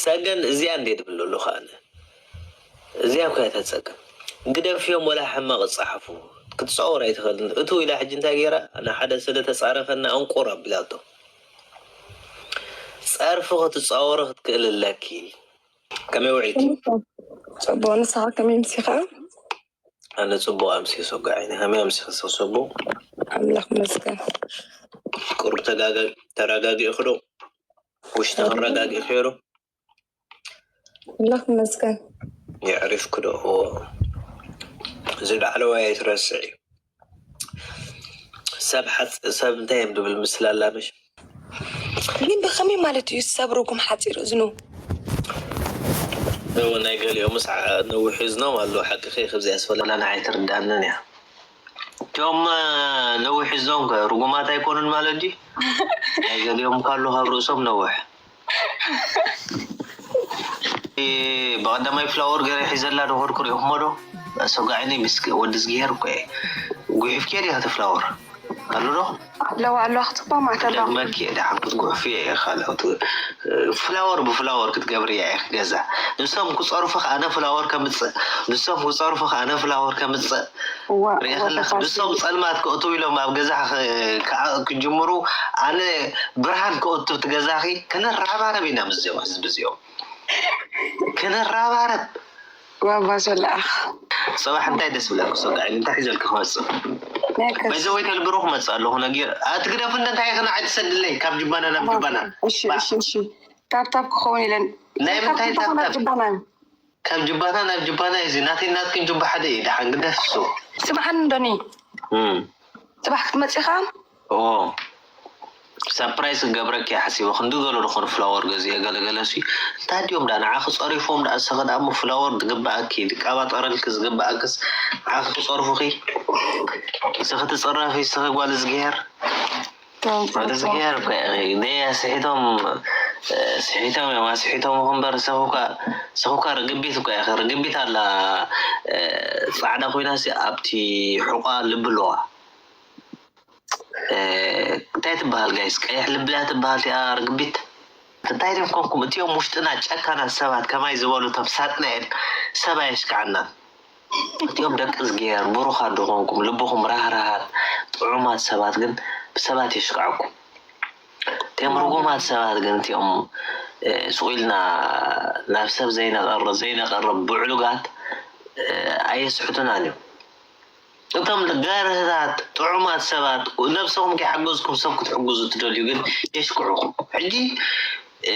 ታገን እዚኣ እንዴ ድብል ኣለኹ ኣነ። እዚኣ እኮ እያ እታ ጸገም። ግደፍዮም ወላ ሕማቕ ጸሓፉ። ክትጻወር ኣይትኽእልን። እቱ ኢላ ሕጂ እንታይ ገይራ? ንሓደ ስለ ተጻረፈና እንቁር ኣቢላቶ። ጸርፊ ክትጻወሪ ክትክእል ኣለኪ። ከመይ ውዒልኪ? ጽቡቕ፣ ንስኻ ከመይ ምሲኻ? ኣነ ጽቡቕ ኣምስየ ሰጉ ዓይኒ። ከመይ ኣምሲኺ ሰጉ? ኣምላኽ ይመስገን። ቁሩብ ተጋገ-፣ ተረጋጊእኺ ዶ? ውሽጢ ክረጋጊእኽዮ ዶ? ኣምላኽ ይመስገን። የዕሪፍኪ ዶ? እዎ። እዚ ላዕለዋይ ኣይትረስዒ። ሰብ ሓጽ-፣ ሰብ እንታይ እዮም ድብል ምስላ ኣላ ምሽ? ግን ብኸመይ ማለት እዩ ሰብ ርጉም ሓጺር እዝኑ? እዎ፣ ናይ ገሊኦምስ ዓ-፣ ነዊሕ እዝኖም ኣለዉ። ሓቅኺ፣ ካብዚኣስ ወላ ንዓይ ኣይትርድኣንን እያ። እቶም፣ እ፣ ነዊሕ እዝኖም ከ ርጉማት ኣይኮኑን ማለት ድዩ? ናይ ገሊኦም እኳ ኣሎ ካብ ርእሶም ነዊሕ። እ፣ ብቐዳማይ ፍላወር ገይረ ሒዘላ ዶ ኸድኩ ሪኢኹሞ ዶ? ሰጋዒኒ ምስክ-፣ ወዲ ዝግሄር እኮ እየ። ጉሒፍኪ ዲኻ እቲ ፍላወር? ኣሎ ዶ? ኣለዋ፣ ኣለዋ፣ ክትኮማት ኣለዋ። ደግመኪ እየ፣ ደሓን ክትጉሕፊ እየ፣ ካልኦት፣ እ፣ ፍላወር ብፍላወር ክትገብሪ እያ ኢኺ ገዛ። ንሶም ክጸርፉ ከኣ ኣነ ፍላወር ከምጽእ፣ ንሶም ክጸርፉ ከኣ ኣነ ፍላወር ከምጽእ። እዋ፣ ሪኢኺ እዋ፣ ኣለኺ። ተኻሲ። ንሶም ጸልማት ክእትው ኢሎም ኣብ ገዛ ክ-፣ ክዓ-፣ ክጅምሩ፣ ኣነ ብርሃን ክእቱ እቲ ገዛኺ። ክንረባረብ ኢና ምስዚኦም ህዝቢ እዚኦም። ክንረባረብ። ዋባ ዘለኣኽ። ጽባሕ እንታይ ደስ ብለኪ? ሰጋዒ እንታይ ሒዘልኪ ክመጽእ? ናይ ከስ- በዚ ወይ ተልብሮ ክመጽእ ኣለኹ ነጊር። ኣትግደፍኒ እንታይ ኢኺ ንዓይ ትሰድለይ? ካብ ጅባና ናብ ጅባና። እሺ፣ እሺ፣ እሺ። ታብታብ ክኸውን ኢለን። ናይ ምንታይ ካብ ጅባና ታብታብ? ጅባና እዩ። ካብ ጅባና ናብ ጅባና እዩ። እዚ ናተይ ናትክን ጅባ ሓደ እዩ። ደሓን ግደፍ እሱ። ስምዓኒ እንዶኒ። እም። ጽባሕ ክትመጽእ ኢኻ? ኦ። ሳፕራይዝ ክገብረኪ እየ ሓሲበ። ክንዲ ገሎ ዝኾነ ፍላወር ገዚኤ ገለገለ ሲ። እንታይ ድዮም ዳ ንዓኺ ጸሪፎም ዳ፣ እስኺ ዳ እሞ ፍላወር ዝግበኣኪ፣ ዝቀባጠረልኪ ዝግበኣክስ ንዓኺ ክጸርፉኺ። እስኺ ትጽረፊ፣ እስኺ ጓል እዝግሄር። ጓል እዝግሄር እኮ ኢኺ። ደይ ኣስሒቶም፣ እ፣ ስሒቶም እዮም፣ ኣስሒቶም እኮ እምበር፣ እስኺ እኳ፣ እስኺ እኳ ርግቢት እኮ ኢኺ። ርግቢት ኣላ፣ እ፣ ጻዕዳ ኮይና ሲ ኣብቲ ሕቋ ልቢ ኣለዋ። እ፣ እንታይ ትበሃል ጋይስ? ቀይሕ ልቢ እያ ትበሃል እቲኣ ርግቢት። እንታይ ድዮም ኮንኩም? እቲኦም ውሽጥና ጨካናት ሰባት ከማይ ዝበሉ እቶም ሳጥናኤል ሰብ ኣየሽክዓናን። እቲኦም ደቂ እዝግሄር ብሩኻት ድኾንኩም፣ ልብኹም ራህራሃት፣ ጥዑማት ሰባት ግን ብሰባት የሽክዓኩም። እቲኦም ርጉማት ሰባት ግን እቲኦም፣ እ፣ ስቕ ኢልና ናብ ሰብ ዘይነቐርብ፣ ዘይነቐርብ ብዕሉጋት፣ እ፣ ኣየስሕቱናን እዮም። እቶም ገርህታት ጥዑማት ሰባት ነብስኹም ከይሓገዝኩም ሰብ ክትሕግዙ ትደልዩ ግን የሽክዑኹም። ሕጂ፣ እ፣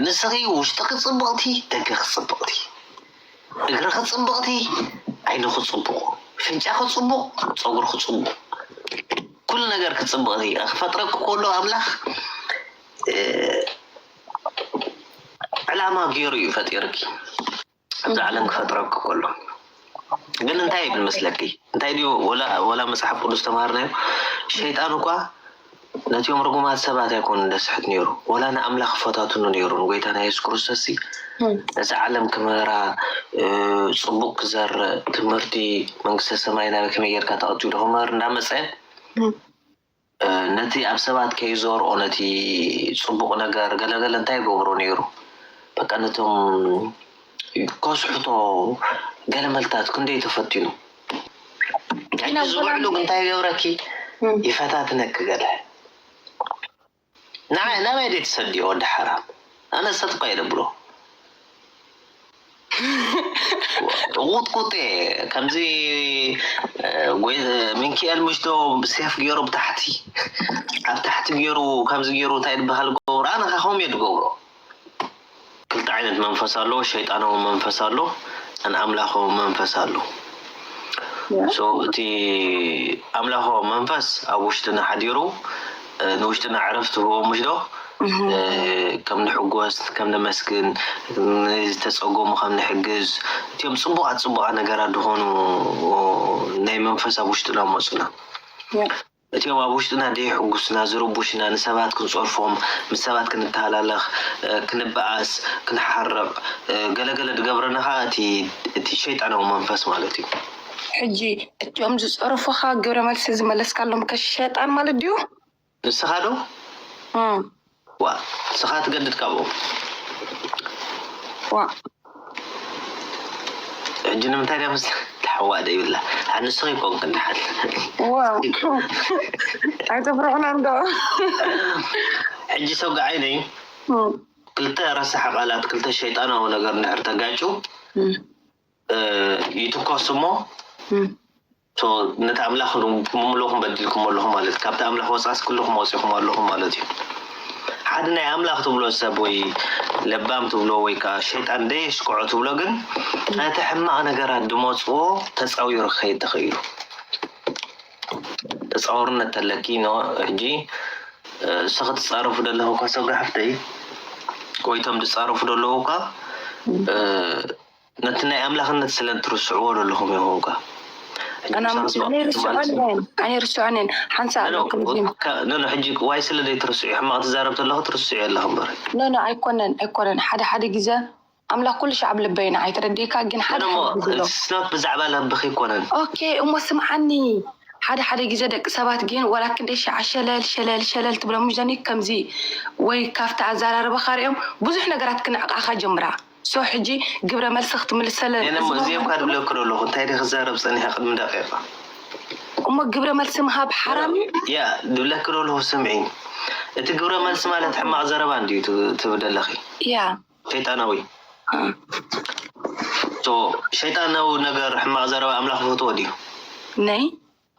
ንስኺ ውሽጥኺ ጽብቕቲ፣ ደገኺ ጽብቕቲ፣ እግርኺ ጽብቕቲ፣ ዓይንኺ ጽቡቕ፣ ፍንጫኺ ጽቡቕ፣ ጸጉርኺ ጽቡቕ፣ ኩሉ ነገርኪ ጽብቕቲ። ክፈጥረኪ ከሎ ኣምላኽ፣ እ፣ ዕላማ ገይሩ እዩ ፈጢርኪ። ኣብዚ ዓለም ክፈጥረኪ ከሎ ግን እንታይ ይብል መስለኪ? እንታይ ድዩ? ወላ፣ ወላ መጽሓፍ ቅዱስ ተማሃርናዮ። ሸይጣን እኳ ነቲኦም ርጉማት ሰባት ኣይኮኑን ደስሕት ነይሩ፣ ወላ ንኣምላኽ ፈታትኑ ነይሩ። ንጎይታና የሱስ ክርስቶስ ሲ እም። ነዚ ዓለም ክምህራ፣ እ፣ ጽቡቕ ክዘርእ፣ ትምህርቲ መንግስተ ሰማይ ናብ ከመይ ጌርካ ተቐጽሉ ክምህር እንዳመጸ፣ እም። እ፣ ነቲ ኣብ ሰባት ከይዘርኦ፣ ነቲ ጽቡቕ ነገር ገለገለ እንታይ ይገብሮ ነይሩ? በቃ ነቶም ከስሕቶ ገለመልታት ክንደይ ተፈቲኑ። ሕጂ ኢና ዝውዕሉ ወላ ግን እንታይ ይገብረኪ? እም። ይፈታትነኪ ገለ። ንዓይ ናበይ ድየ ትሰድዮ ወዲ ሓራም? ኣነ ሰጥ እኳ የደብሎ። ቁጥቁጥ እየ። ከምዚ፣ እ፣ ጎይ-፣ ሚንኪኤል ምሽ ዶ ሴፍ ገይሩ ብታሕቲ፣ ኣብ ታሕቲ ገይሩ፣ ከምዚ ገይሩ እንታይ ዝበሃል ገብሩ? ኣነ ከ ከምኡ እየ ዝገብሮ። ክልተ ዓይነት መንፈስ ኣሎ፣ ሸይጣናዊ መንፈስ ኣሎ፣ ኣን ኣምላኻዊ መንፈስ ኣሎ። ያ። ሶ፣ እቲ ኣምላኻዊ መንፈስ ኣብ ውሽጥና ሓዲሩ፣ እ፣ ንውሽጥና ዕረፍቲ ህቦ ምሽ ዶ? እህ። እ፣ ከም ንሕጎስ፣ ከም ነመስግን፣ ንዝተጸገሙ ከም ንሕግዝ፣ እቲኦም ጽቡቓት፣ ጽቡቓት ነገራት ዝኾኑ ናይ መንፈስ ኣብ ውሽጥና መጹና። ያ። እቲኦም ኣብ ውሽጥና ደይሕጉስና፣ ዝርቡሽና፣ ንሰባት ክንጸርፎም፣ ምስ ሰባት ክንተሃላለኽ፣ እ፣ ክንበኣስ፣ ክንሓርቕ፣ እ፣ ገለገለ ዝገብረና ኸኣ እቲ፣ እቲ ሸይጣናዊ መንፈስ ማለት እዩ። ሕጂ እቲኦም ዝጸረፉኻ ግብረ መልሲ ዝመለስካሎም ከ ሸይጣን ማለት ድዩ? ንስኻ ዶ? እም። ዋ፣ ንስኻ ትገድድ ካብኦም። ዋ ሕጂ ንምንታይ ዳ ምስ ተሓዋእ ደ ይብላ ኣንስኺ ይኮንክ እንዳሓል ዋ ኣይተፍርሑና እንዶ ሕጂ ሰው ዓይነይ ክልተ ረሳሕ ቃላት ክልተ ሸይጣናዊ ነገር እንድሕር ተጋጩ ይትኮስ እሞ ነቲ ኣምላኽ ምምልኹም በዲልኩም ኣለኹም ማለት ካብቲ ኣምላኽ ወፃስ ኩልኹም ወፂኹም ኣለኹም ማለት እዩ። ሓደ ናይ ኣምላኽ ትብሎ ሰብ ወይ ለባም ትብሎ ወይ ከዓ ሸይጣን ደየሽክዖ ትብሎ ግን ነቲ ሕማቕ ነገራት ድመፅዎ ተፃዊሩ ክኸይድ ተኽኢሉ። ተፃወርነት ተለኪ ሕጂ እሰኺ ትፃረፉ ደለኹ እኳ ሰብ ጋሕፍተይ ወይ ቶም ዝፃረፉ ደለኹ እኳ ነቲ ናይ ኣምላኽነት ስለ ትርስዕዎ ደለኹም ኢኹም እኳ ኣነ ርስዖን ሓንሳ ኣለኩም ኖ ሕጂ ዋይ ስለ ዘይትርስዑ ሕማቕ ትዛረብ ተለኹ ትርስዑ ኣለኹ እምበር ኖ ኖ ኣይኮነን ኣይኮነን ሓደ ሓደ ግዜ ኣምላኽ ኩሉ ሻዕ ኣብ ልበይ ንዓይ ተረዲእካ ግን ሓደ ሓደ ግዜ ኣሎ። ስናት ብዛዕባ ለብኺ ኣይኮነን ኦኬ እሞ ስምዓኒ ሓደ ሓደ ግዜ ደቂ ሰባት ግን ዋላ ክንደይ ሻዕ ሸለል ሸለል ሸለል ትብሎም ምሽ ዘኒ ከምዚ ወይ ካብቲ ኣዘራርባኻ ሪኦም ብዙሕ ነገራት ክንዕቃኻ ጀምራ ሶ ሕጂ ግብረ መልሲ ክትምልሰለን እኔ እሞ እዚኦም ካብ ድብለኪ ዶ ኣለኹ እንታይ ድየ ክዛረብ ፀኒሐ ቅድሚ ደቂቃ እሞ ግብረ መልሲ ምሃብ ሓራም እዩ ያ ድብለኪ ዶ ኣለኹ ስምዒ እቲ ግብረ መልሲ ማለት ሕማቕ ዘረባ እንድዩ ትብል ዘለኺ ያ ሰይጣናዊ ሶ ሸይጣናዊ ነገር ሕማቕ ዘረባ ኣምላኽ ይፈትዎ ድዩ ነይ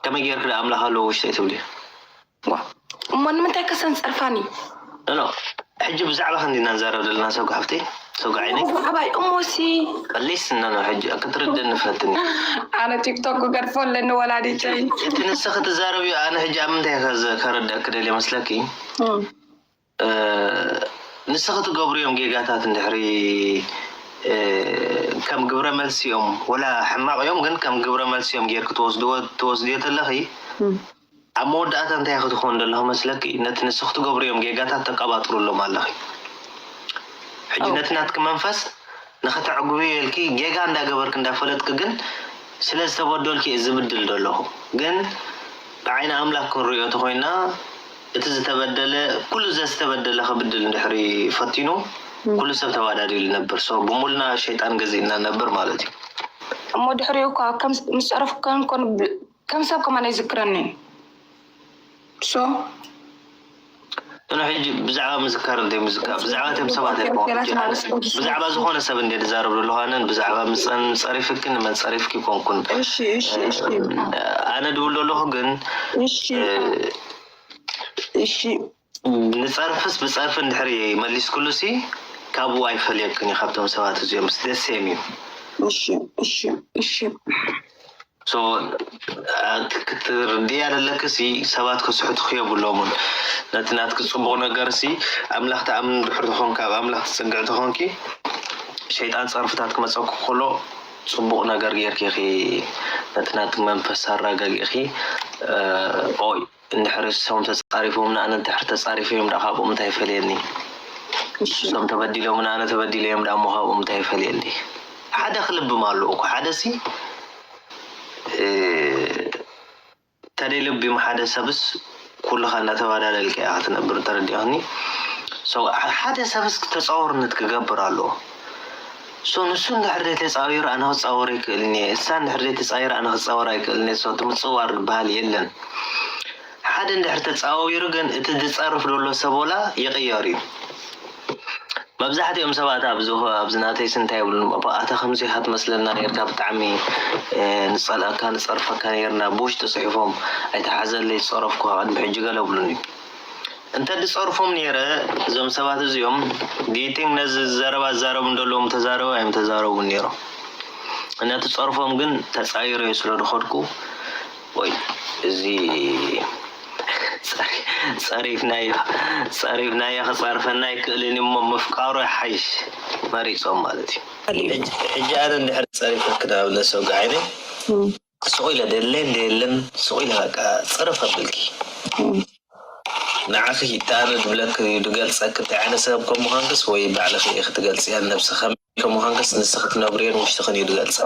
ከመይ ጌርኪ ደኣ ኣምላኽ ኣለዎ ውሽጠይ ትብሊ ዋ እሞ ንምንታይ ከሰን ጸርፋኒ ኖ ሕጂ ብዛዕባ ክንዲ ኢና ንዛረብ ዘለና ሰጉ ሓፍተይ ሰጉ ዓይነይ ብዛዕባይ እሞሲ ቀሊስ ኖ ኖ ሕጂ ክትርድእኒ ፈትኒ ኣነ ቲክቶክ ክገድፎ ኣለኒ ወላዲተይ እቲ ንስኺ ትዛረብዮ ኣነ ሕጂ ኣብ ምንታይ ከረድእኪ ደልየ መስለኪ ንስኺ ትገብርዮም ጌጋታት እንድሕሪ ከም ግብረ መልሲ እዮም ወላ ሕማቕ እዮም ግን ከም ግብረ መልሲ እዮም ጌርኪ ትወስድዮ ተለኺ ኣብ መወዳእታ እንታይ ክትኾን ዘለኹ መስለኪ ነቲ ንስኺ ትገብርዮም ጌጋታት ተቀባጥሩ ኣሎም ኣለኺ ሕጂ ነቲ ናትኪ መንፈስ ንኸተዕጉብዮ ኢልኪ ጌጋ እንዳገበርኪ እንዳፈለጥኪ ግን ስለ ዝተበደልኪ እየ ዝብድል ዘለኹ ግን ብዓይኒ ኣምላኽ ክንሪኦ ተኾይንና እቲ ዝተበደለ ኩሉ ዘዝተበደለ ክብድል እንድሕሪ ፈቲኑ ኩሉ ሰብ ተዋዳዲሉ ይነብር so ብምሉና ሸይጣን ገዚእና ንነብር ማለት እዩ እሞ ድሕሪኡ እኳ ምስ ጸረፍኩ ከንኮን ከም ሰብ ከማን ኣይዝክረንን so እነ ሕጂ ብዛዕባ ምዝካር እንደ ምዝካር ብዛዕባ እቶም ሰባት ኣይኮንኩን ብዛዕባ ዝኾነ ሰብ እንደ ዝዛረብ ዘለኹ ኣነን ብዛዕባ ምፀን ጸሪፍክን መን ጸሪፍክ ይኮንኩን ኣነ ድብል ዘለኹ ግን እሺ ንጸርፍስ ብጸርፊ እንድሕር መሊስክሉ ሲ ካብኡ ኣይፈልየክን እዩ ካብቶም ሰባት እዚኦም ደሴም እዩ እሺ እሺ እሺ ክትርድያ ዘለኪ ሲ ሰባት ክስሕቱኺ የብሎምን ነቲ ናትኪ ፅቡቕ ነገር ሲ ኣምላኽ ትኣምን ድሕር ተኾንካ ኣብ ኣምላኽ ትፅግዕ ተኾንኪ ሸይጣን ፀርፍታት ክመፀኩ ከሎ ፅቡቕ ነገር ጌርኪ ኢኺ ነቲ ናትኪ መንፈስ ኣረጋጊእኺ ኦይ እንድሕር እሶም ተፃሪፎም ንኣነ እንድሕር ተፃሪፈዮም ደኣ ካብኦም እንታይ ይፈልየኒ እሶም ተበዲሎም ንኣነ ተበዲለዮም ደኣ እሞ ካብኦም እንታይ ይፈልየኒ ሓደ ክልብም ኣለዎ እኮ ሓደ ሲ ተደይ ልቢም ሓደ ሰብስ ኩልኻ እናተባዳደልካ ኢኻ ክትነብር ተረዲእኽኒ ሓደ ሰብስ ተፃወርነት ክገብር ኣለዎ so ንሱ እንድሕር ዘይተፃዊሩ ኣነ ክፃወር ኣይክእልን እየ እሳ እንድሕር ዘይተፃዊሩ ኣነ ክፃወር ኣይክእልን እየ so እቲ ምፅዋር ዝበሃል የለን ሓደ እንድሕር ተፃዊሩ ግን እቲ ዝፀርፍ ዘሎ ሰብ ወላ ይቕየር እዩ መብዛሕትኦም ሰባት ኣብዚ ኣብዚ ናተይስ እንታይ ይብሉን ኣታ ከምዚ ኢኻ ትመስለና ነርካ ብጣዕሚ ንፀልኣካ ንፀርፈካ ነርና ብውሽጢ ፅሒፎም ኣይተሓዘለይ ዝፀረፍኩ ቅድሚ ሕጂ ገለ ብሉኒ እንተ ዝፀርፎም ነይረ እዞም ሰባት እዚኦም do you think ነዚ ዘረባ ዝዛረቡ እንደለዎም ተዛረቡ እዮም ተዛረቡ ነይሮም ነቲ ፀርፎም ግን ተፃይረዮ ስለ ዝኸድኩ ወይ እዚ ጸሪፍናዮ ጸሪፍናዮ ክጸርፈና ኣይክእልን እሞ ምፍቃሩ ይሓይሽ መሪጾም ማለት እዩ ሕጂ ኣነ እንድሕር ጸሪፈክ ንኣብነት ሰው ዓይነ ስቑ ኢለ ደለ እንደ የለን ስቑ ኢለ በቃ ጽረፍ ኣብልኪ ንዓኺ ይተኣነ ድብለክ ድገልጸክ እንታይ ዓይነት ሰብ ከም ምዃንክስ ወይ ባዕልኺ ኢኺ ትገልጽያ ነብስኺ ከመይ ከም ምዃንክስ ንስኺ ትነብርዮን ውሽጥኽን እዩ ድገልጸ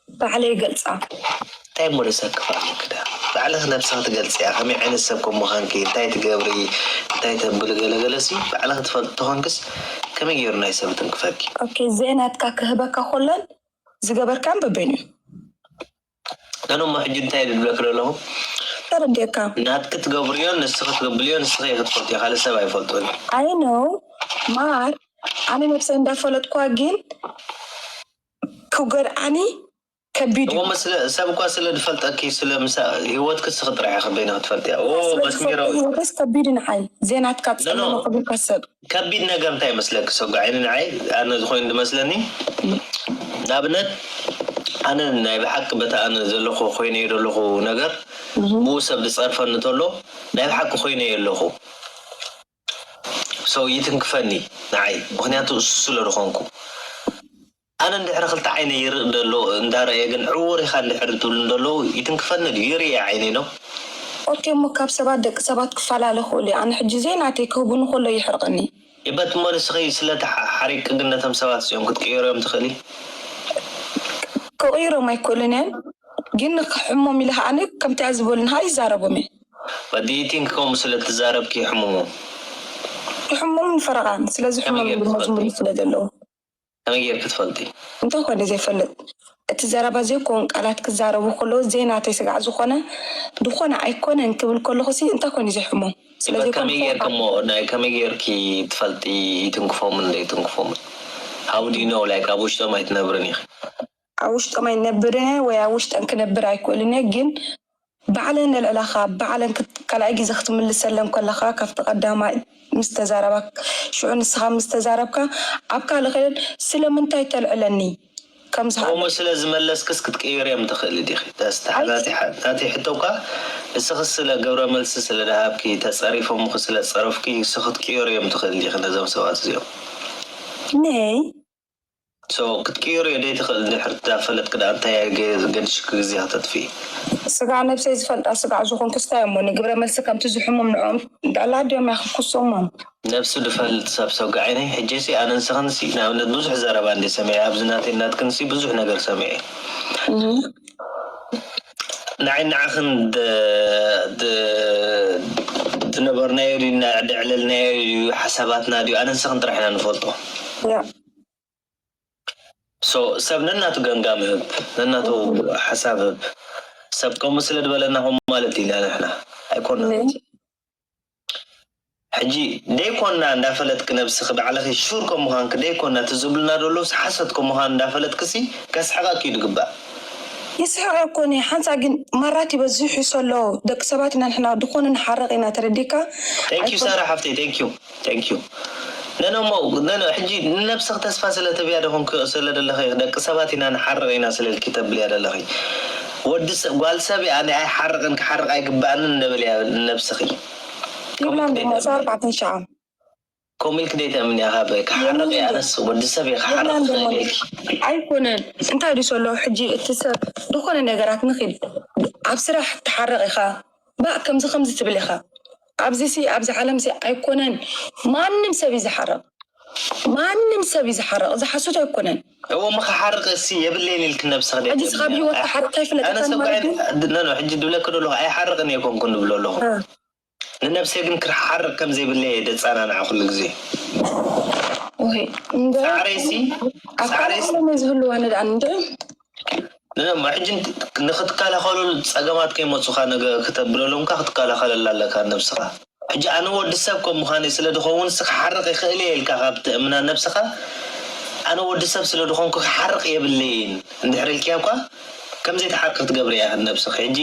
ባዕለይ ይገልጻ። እንታይ እሞ ደሰክፍ ኣለኪ ዳ? ባዕልኺ ነብስኺ ትገልጽ እያ። ከመይ ዓይነት ሰብ ከም ምዃንኪ፣ እንታይ ትገብሪ፣ እንታይ ተብሊ ገለገለ ሲ ባዕልኺ ትፈልጥ ተኾንክስ ከመይ ገይሩ ናይ ሰብ ትንክፈኪ? ኦኬ፣ ዘይናትካ ክህበካ ከሎን ዝገበርካን በበይኑ እዩ። ነኖ እሞ ሕጂ እንታይ ድብለኪ ዘለኹ? ተረዲእካ። ናትኪ ትገብርዮ ንስኺ ትገብልዮ ንስኺ ኢኺ ትፈልጥዮ፣ ካልእ ሰብ ኣይፈልጦን እዩ። I know ማር፣ ኣነ ነብሰይ እንዳፈለጥኳ ግን ክጎድኣኒ ከቢድ እዩ። እሞ ስለ ሰብ እኳ ስለ ዝፈልጠኪ ስለ ምሳ ህይወትኪ ንስኺ ጥራሕ ኢኺ በይንኺ ትፈልጥያ። ኦ ስለ መስሚሮ ዝፈልጠ ህይወተይ ከቢድ ንዓይ። ዘይናትካ ኖ፣ ኖ። ጸለመ ክብልካ ሰብ ከቢድ ነገር እንታይ ይመስለኪ? ሰጉ ዓይኒ ንዓይ ኣነ ዝኾይኑ ዝመስለኒ ንኣብነት ኣነ ናይ ብሓቂ በታ ኣነ ዘለኹ ኮይነ ዘለኹ ነገር ብኡ ሰብ ዝጸርፈኒ ተሎ ናይ ብሓቂ ኮይነ ኣለኹ። ሰው ይትንክፈኒ ንዓይ ምክንያቱ እሱ ስለ ዝኾንኩ ኣነ እንድሕሪ ክልተ ዓይነ ይርኢ ደሎ እንዳረእየ ግን ዕውር ኢኻ እንድሕሪ ትብሉ እንደለዉ ይትንክፈኒ ድዩ? ይርኢ ዓይነይ ነው። ኦኬ እሞ ካብ ሰባት ደቂ ሰባት ክፈላለ ክእሉ እዩ። ኣነ ሕጂ ዘይናተይ ክህቡኒ ከሎ ይሕርቕኒ። ይበት እሞ ንስኺ ስለቲ ሓ- ሓሪቂ ግን ነቶም ሰባት እዚኦም ክትቅይርዮም ትኽእሊ። ክቕይሮም ኣይክእሉን እየን ግን ንክሕሞም ኢለ ከዓኒ ከምቲ ዝበሉን ካ ይዛረቦም እየ። But do you think ከምኡ ስለ ትዛረብኪ ይሕምሞም? ይሕሞም ፈረቓን ስለዚ ሕሞም ከመይ ድማ ዝምሉ ስለ ዘለዉ ከመይ ጌርኪ ትፈልጢ? እንታይ ኮነ ዘይፈልጥ እቲ ዘረባ ዘይኮን ቃላት ክዛረቡ ከለዉ ዘይናተይ ስጋዕ ዝኾነ ዝኾነ ኣይኮነን ክብል ከለኹ ሲ እንታይ ኮነ ዘይሕሞም ስለዚ ከመይ ጌርኪ እሞ ናይ ከመይ ጌርኪ ትፈልጢ ይትንክፎምን ዘይትንክፎምን? How do you know like ኣብ ውሽጦም ኣይትነብርን ኢኺ? ኣብ ውሽጦም ኣይነብርን ወይ ኣብ ውሽጠን ክነብር ኣይክእልን እየ ግን ባዕለን ነልዕላኻ ባዕለን ክት- ካልኣይ ግዜ ክትምልሰለን ከለኻ ካብቲ ቀዳማይ ምስ ተዛረባ ሽዑ ንስኻ ምስ ተዛረብካ ኣብ ካልእ ኸይደን ስለምንታይ ተልዕለኒ ከምዚ ከምኡ ስለ ዝመለስክስ ክትቅይርዮም ትኽእሊ ዲኺ? ተስተ- ናተይ ሐ- ናተይ ሕቶ እኳ እስኺ ስለ ግብረ መልሲ ስለ ደሃብኪ ተጸሪፎምኺ ስለ ዝጸረፍኪ እስኺ ክትቅይርዮም ትኽእሊ ዲኺ ነዞም ሰባት እዚኦም? ነይ So ክትቅይርዮ ደይ ትኽእል እንድሕር ትዳፈለጥኪ ደኣ እንታይ ገ- ገድሽኪ ግዜ ከተጥፍኢ? ስጋዕ ነብሰይ ዝፈልጣ ስጋዕ ዝኾንኩ ስታይ እሞ ንግብረ መልሲ ከምቲ ዝሕሙም ንኦም ዳላ ድዮም ያኽኩሶሞም ነብሱ ዝፈልጥ ሰብ ሰጉ ዓይነይ ሕጂ ሲ ኣነ ንስኽን ሲ ንኣብነት ብዙሕ ዘረባ እንደ ሰሚዐ ኣብዚ ናተይ ናትክን ሲ ብዙሕ ነገር ሰሚዐ። ንዓይ ንዓኽን ድ- ድ- ዝነበርናዮ ድዩ እና- ድዕለልናዮ ድዩ ሓሳባትና ድዩ ኣነ ንስኽን ጥራሕ ኢና ንፈልጦ። ያ So ሰብ ነናቱ ገምጋም ህብ ነናቱ ሓሳብ ህብ። ሰብ ከምኡ ስለ ዝበለና ከም ማለት ኢና ንሕና ኣይኮና። ሕጂ ደይኮና እንዳፈለጥክ ነብስክ ባዕልኺ ሹር ከም ምዃንክ ደይኮና እቲ ዝብሉና ደሎ ሓሰት ከም ምዃን እንዳፈለጥክሲ ከስሕቐክ እዩ ዝግባእ። ይስሕቕ ኣይኮነ ሓንሳ ግን ማራት ይበዝሕ ይሰሎ ደቂ ሰባት ኢና ንሕና ድኾነ ንሓረቕ ኢና ተረዲካ Thank you ሳራ ሓፍተይ thank you thank you። ነነሞ ነነ ሕጂ ንነብስክ ተስፋ ስለ ትብያ ደኹንክ ስለ ደለኺ ደቂ ሰባት ኢና ንሓርቕ ኢና ስለልኪ ተብልያ ደለኺ። ወዲ ሰብ ጓል ሰብ እያ ኣነ ኣይሓርቕን ክሓርቕ ኣይግባእንን እንደበል እያ ንነብስኺ። ይብላን ድማ ሳ ኣርባዕተን ሸዓ ኮሚልክ ደይ ተእምን እያ ካብ ክሓርቕ እያ ኣነስ ወዲ ሰብ እየ ክሓርቕ ይብላን ትኽእል ድማ ኢልኪ። ኣይኮነን እንታይ ድዩ ዘሎ ሕጂ እቲ ሰብ ዝኾነ ነገራት ንኺድ ኣብ ስራሕ ትሓርቕ ኢኻ ባእ ከምዚ ከምዚ ትብል ኢኻ ኣብዚ ሲ ኣብዚ ዓለም ሲ ኣይኮነን ማንም ሰብ እዩ ዝሓርቕ ማንም ሰብ እዩ ዝሓርቕ እዚ ሓሶት ኣይኮነን እዎ ምኽሓርቕ እሲ የብለይን ኢልክ ነብስኽ ደይ ሕጂ ስኻ ብህይወት ክሓርቕ ኣይፍለጠካን ማለት እዩ ነኖ ሕጂ ድብለክ ደለኹ ኣይሓርቕን እየ ኮንኩን ድብሎ ኣለኹ። እ። ንነብሰይ ግን ክሓርቕ ከም ዘይብለይ እየ ደጻናንዓ ኩሉ ግዜ። ወይ እንደ ጻዕረይሲ ኣብ ካልእ ዓለም እየ ዝህልዋ ንድኣ እንደ ንነማ ሕጂ ንክትከላኸሉ ጸገማት ከይመጹኻ ነገ ክተብለሎምካ ክትከላኸለላ ኣለካ ነብስኻ። ሕጂ ኣነ ወዲ ሰብ ከም ምዃነይ ስለ ድኸውን ስ ክሓርቕ ይኽእል እየ ኢልካ ካብ ትእምና ነብስኻ ኣነ ወዲ ሰብ ስለ ድኾንኩ ክሓርቕ የብለይን እንድሕር ኢልክያ እኳ ከም ዘይትሓርቕ ክትገብር እያ ነብስኺ። ሕጂ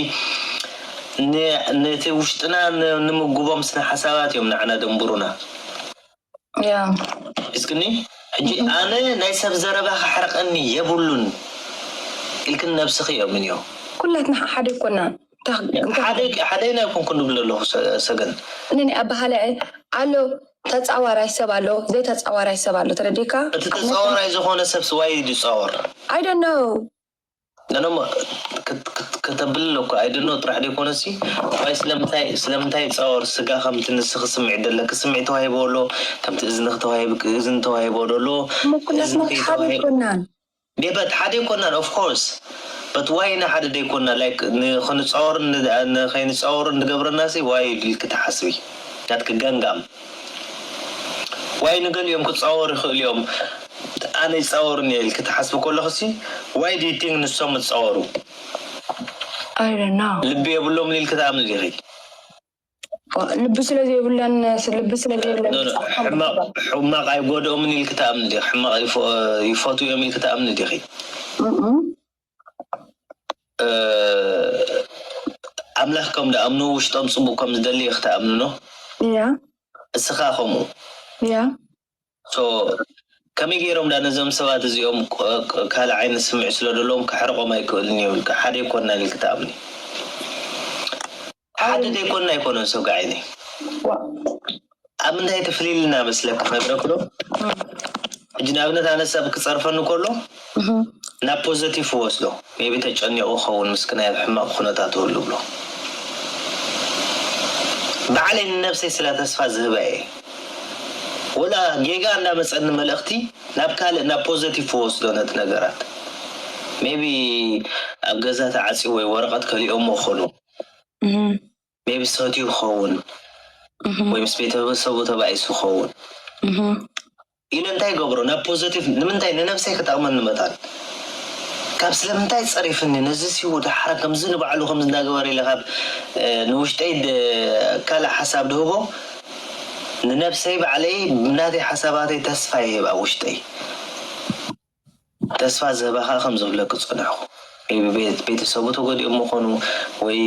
ን- ነቲ ውሽጥና ን- ንምጉቦም ስነ ሓሳባት እዮም ንዓና ደንብሩና። ያ እስክኒ ሕጂ ኣነ ናይ ሰብ ዘረባ ክሓርቐኒ የብሉን ኢልክን ነብስኺ እዮም እንዮ። ኩላትና ሓደ ይኮና ሓደ ሓደ ናይ ኮንኩ ንብል ኣለኹ ሰ- ሰገን እኔ ኣባሃለ ኣሎ ተጻዋራይ ሰብ ኣሎ ዘይተጻዋራይ ሰብ ኣሎ ተረዲካ እቲ ተጻዋራይ ዝኾነ ሰብ ስዋይ ዝጻወር I don't know ነኖም ከተብል እኮ ኣይድኖ ጥራሕ ደይኮነሲ ዋይ ስለምንታይ ስለምንታይ ጻወር ስጋ ከምቲ ንስኺ ስምዒት ዘለኪ ስምዒት ተዋሂቦ ኣሎ ከምቲ እዝንኺ ተዋሂብኪ እዝኒ ተዋሂቦ ደሎ ምኩላትና ሓደ ይኮናን ቤበት ሓደ ይኮናን of course but why ንሓደ ደይኮና like ንክንፃወርን ንከይንፃወርን ንገብረና ሲ why ኢልኪ ትሓስቢ? ናትኪ ገንጋም why ንገሊኦም ክፃወሩ ይኽእሉ እዮም ኣነ ይፃወሩን እየ ኢልኪ ትሓስቢ ከለኹ ሲ why do you think ንሶም ይፃወሩ? I don't know። ልቢ የብሎም ኢልኪ ትኣምኒ ዲኺ? ልቢ ስለ ዘይብለን ልቢ ስለ ዘይብለን ሕማቕ ኣይጎድኦምን ኢልኪ ትኣምኒ ዲኺ? ሕማቕ ይፈትዉ እዮም ኢልኪ ትኣምኒ ዲኺ? ኣምላኽ ከም ደኣምኑ ውሽጦም ፅቡቅ ከም ዝደሊ ክትኣምኑ ነው። ያ እስኻ ከምኡ ያ ከመይ ገይሮም ዳ ነዞም ሰባት እዚኦም ካልእ ዓይነት ስምዒት ስለ ዘለዎም ክሕርቆም ኣይክእልን ይብል ሓደ ይኮና ኢል ክትኣምኒ ሓደ ዘይኮና ኣይኮነን ሰው ጋዓይኒ ኣብ ምንታይ ተፍሊልና መስለካ ነግረክዶ ሕጂ ንኣብነት ኣነ ሰብ ክፀርፈኒ ከሎ ናብ ፖዘቲቭ ወስዶ ሜቢ ተጨኒቑ ኸውን ምስክናይ ሕማቕ ኩነታት ህሉ ብሎ ባዕለይ ንነብሰይ ስለ ተስፋ ዝህበ እየ ወላ ጌጋ እንዳመፀኒ መልእኽቲ ናብ ካልእ ናብ ፖዘቲቭ ክወስዶ ነቲ ነገራት ሜቢ ኣብ ገዛ ተዓፂ ወይ ወረቐት ከሊኦሞ ክኾኑ ሜቢ ሰትዩ ክኸውን ወይ ምስ ቤተሰቡ ተባኢሱ ክኸውን ኢለ እንታይ ገብሮ ናብ ፖዘቲቭ ንምንታይ ንነብሰይ ክጠቕመኒ መታን ካብ ስለምንታይ ፀሪፍኒ ነዚ ሲቡ ድሓር ከምዚ ንባዕሉ ከም ዝናገበረ ኢለ ካብ ንውሽጠይ ካልእ ሓሳብ ድህቦ ንነብሰይ ባዕለይ ናተይ ሓሳባተይ ተስፋ ይህብ ኣብ ውሽጠይ ተስፋ ዝህባ ከዓ ከም ዝብለኪ ዝፀንሕኩ ቤተሰቡ ተጎዲኦም ምኾኑ ወይ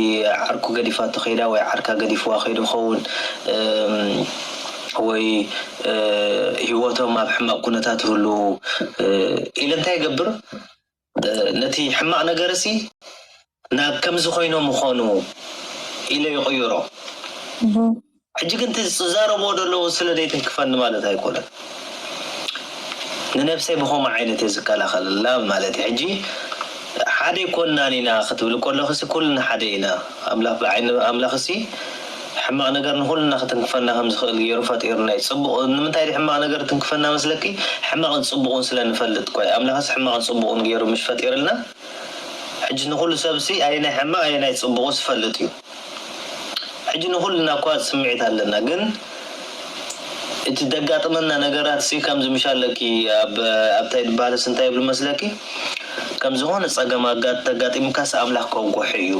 ዓርኩ ገዲፋቶ ከይዳ ወይ ዓርካ ገዲፍዋ ከይዱ ኸውን ወይ ህይወቶም ኣብ ሕማቕ ኩነታት ህሉ ኢለ እንታይ ይገብር ነቲ ሕማቕ ነገር ሲ ናብ ከምዚ ኮይኖም ምኾኑ ኢለ ይቕይሮ ሕጂ ግን ዝዛረብዎ ዘለዉ ስለ ዘይትንክፈኒ ማለት ኣይኮነን ንነብሰይ ብኸምኡ ዓይነት እየ ዝከላኸለላ ማለት እዩ ሕጂ ሓደ ይኮናን ኢና ክትብል ከለኽሲ ኩልና ሓደ ኢና ኣምላኽ ብዓይኒ ኣምላኽሲ ሕማቕ ነገር ንኹልና ክትንክፈና ከም ዝኽእል ገይሩ ፈጢሩና እዩ ፅቡቕ ንምንታይ ሕማቕ ነገር ትንክፈና መስለኪ ሕማቕን ፅቡቕን ስለ ንፈልጥ ኮይ ኣምላኽስ ሕማቕን ፅቡቕን ገይሩ ምሽ ፈጢርልና ሕጂ ንኹሉ ሰብሲ ኣየናይ ሕማቕ ኣየናይ ፅቡቑ ዝፈልጥ እዩ ሕጂ ንኹልና እኳ ስምዒት ኣለና ግን እቲ ደጋጥመና ነገራት ሲ ከምዚ ምሽ ኣለኪ ኣብታይ ድበሃለስ እንታይ ይብሉ መስለኪ ከም ዝኾነ ፀገም ተጋጢምካስ ኣምላኽ ከውግሑ እዩ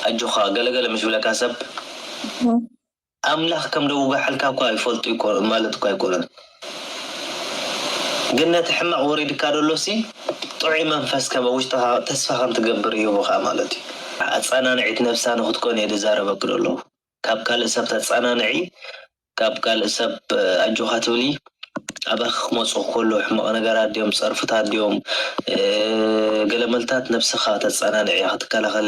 ኣጆኻ ገለገለ ምሽ ብለካ ሰብ ኣምላኽ ከም ደውጋሓልካ እኳ ይፈልጡ ማለት እኳ ኣይኮነን ግን ነቲ ሕማቕ ወሪድካ ደሎ ሲ ጥዑይ መንፈስ ከመ ውሽጥኻ ተስፋ ከም ትገብር ይህቡኻ ማለት እዩ ኣፀናንዒት ነብሳ ንክትኮን እየ ዝዛረበኪ ደሎ ካብ ካልእ ሰብ ተፀናንዒ ካብ ካልእ ሰብ ኣጆኻ ትብሊ ኣባኺ ክመፁ ከሎ ሕማቕ ነገራት ድዮም ፀርፍታት ድዮም ገለመልታት ነብስኻ ተፀናንዒ ክትከላኸል